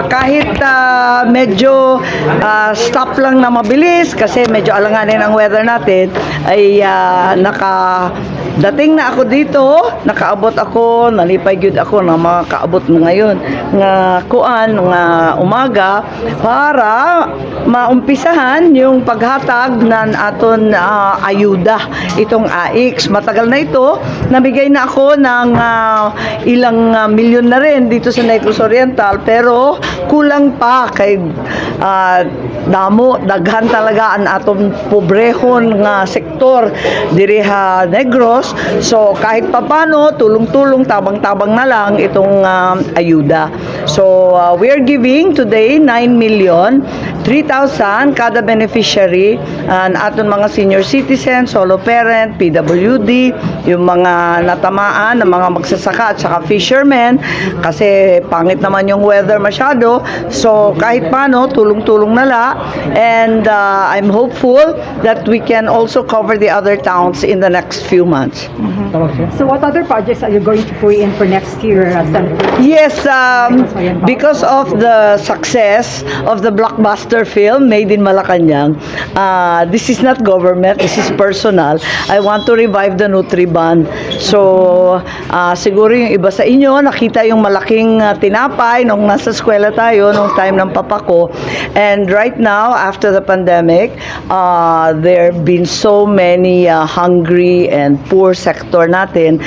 kahit medyo stop lang na mabilis kasi medyo alanganin ang weather natin, ay dating na ako dito, nakaabot ako, nalipay gyud ako na makaabot mo ngayon nga kuan nga umaga para maumpisahan yung paghatag ng aton ayuda itong AIX. Matagal na ito, nabigay na ako ng ilang milyon na rin dito sa Negros Oriental, pero kulang pa kay daghan talaga ang atong pobrehon nga sektor diri ha Negros. So kahit papano tulong-tulong, tabang-tabang na lang itong ayuda. So we are giving today 9,003,000 kada beneficiary, ang aton mga senior citizen, solo parent, PWD, yung mga natamaan ng mga magsasaka at saka fishermen kasi pangit naman yung weather masyado. So kahit paano tulong-tulong na lang, and I'm hopeful that we can also cover the other towns in the next few months. So what other projects are you going to put in for next year, Senator? Yes, because of the success of the blockbuster film Made in Malacanang, this is not government, this is personal. I want to revive the Nutriban. So siguro yung iba sa inyo nakita yung malaking tinapay nung nasa eskwela tayo nung time ng papa ko, and right now after the pandemic, there have been so many hungry and poor sector natin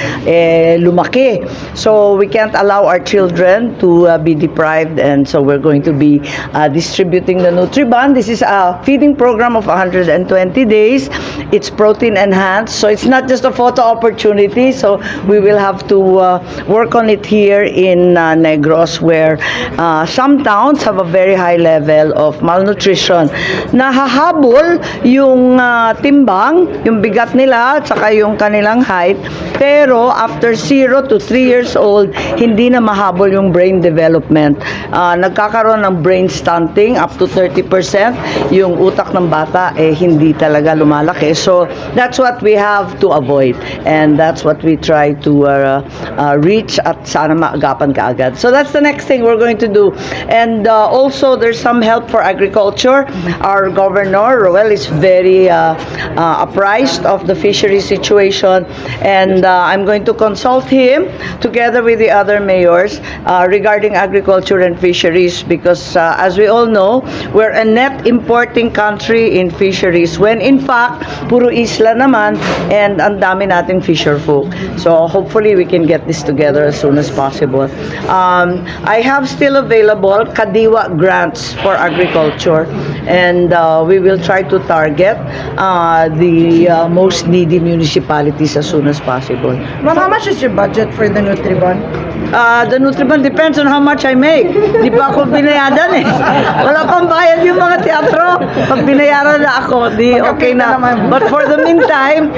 lumaki. So we can't allow our children to be deprived, and so we're going to be distributing the Nutriban. This is a feeding program of 120 days. It's protein enhanced, so it's not just a photo opportunity. So we will have to work on it here in Negros, where some towns have a very high level of malnutrition. Nahahabol yung timbang, yung bigat nila, at saka yung kanilang height, pero after 0 to 3 years old, hindi na mahabol yung brain development. Nagkakaroon ng brain stunting up to 30%. Yung utak ng bata hindi talaga lumalaki. So that's what we have to avoid, and that's what we try to reach at sana maagapan kaagad. So that's the next thing we're going to do. And also there's some help for agriculture. Our governor Roel is very apprised of the fishery situation, and I'm going to consult him together with the other mayors regarding agriculture and fisheries, because as we all know, we're a net importing country in fisheries, when in fact puro isla naman, and ang dami nating fisher folk. So hopefully we can get this together as soon as possible. I have still available Kadiwa grants for agriculture, and we will try to target the most needy municipalities as soon as possible. Ma'am, how much is your budget for the Nutriban? The Nutriban depends on how much I make. Di pa ako binayadan Wala pang bayad yung mga teatro. Pag binayaran na ako, di okay na. But for the meantime,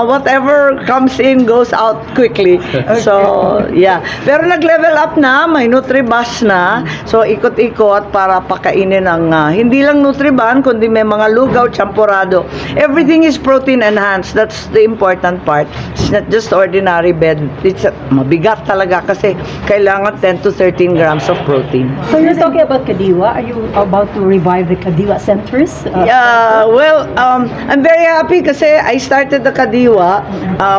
whatever comes in goes out quickly. So, yeah. Pero nag-level up na, may Nutribus na. So, ikot-ikot para pakainin ng hindi lang Nutriban, kundi may mga lugaw, champurado. Everything is protein enhanced. That's the important part. It's not just ordinary bed. It's mabigat talaga kasi kailangan 10 to 13 grams of protein. So you're talking about Kadiwa. Are you about to revive the Kadiwa centers? Well, I'm very happy kasi I started the Kadiwa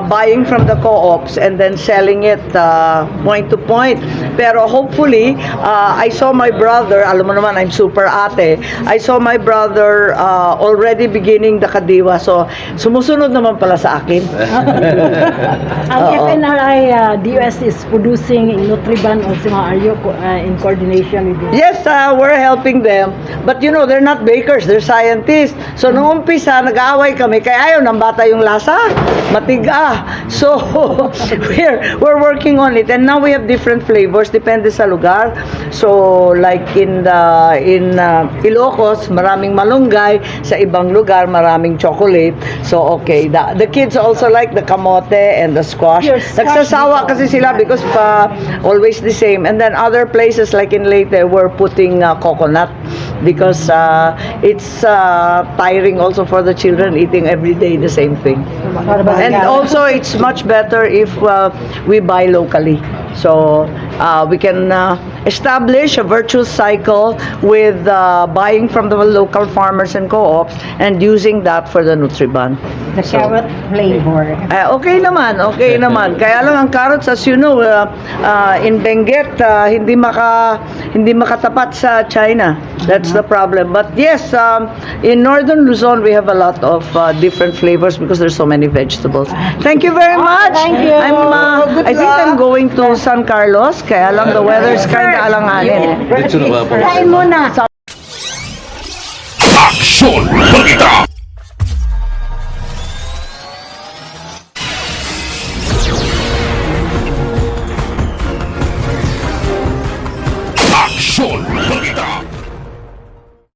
buying from the co-ops and then selling it point to point. Pero hopefully, I saw my brother, alam mo naman, I'm super ate, I saw my brother already beginning the Kadiwa. So, sumusunod naman pala sa akin. Ang FNRI DOS is producing Nutriban also. Are you in coordination with them? Yes, we're helping them. But you know, they're not bakers, they're scientists. So, nung umpisa, nag-aaway kami, kaya ayaw ng bata yung lasa, matiga. So, we're working on it. And now we have different flavors, depende sa lugar. So, like in Ilocos, maraming malunggay. Sa ibang lugar, maraming chocolate. So, okay. The kids also like the kamote and the squash. Nagsasawa kasi sila because always the same. And then other places like in Leyte, we're putting coconut because it's tiring also for the children eating every day the same thing. And also, it's much better if we buy locally. So we can establish a virtuous cycle with buying from the local farmers and co-ops and using that for the Nutriban. The carrot flavor. Okay naman, okay naman. Kaya lang ang carrots, as you know, in Benguet, hindi makatapat sa China. That's the problem. But yes, in Northern Luzon, we have a lot of different flavors because there's so many vegetables. Thank you very much. Thank you. I think I'm going to San Carlos, kaya lang the weather is kind of alanganin. Kain muna. Action! Balita!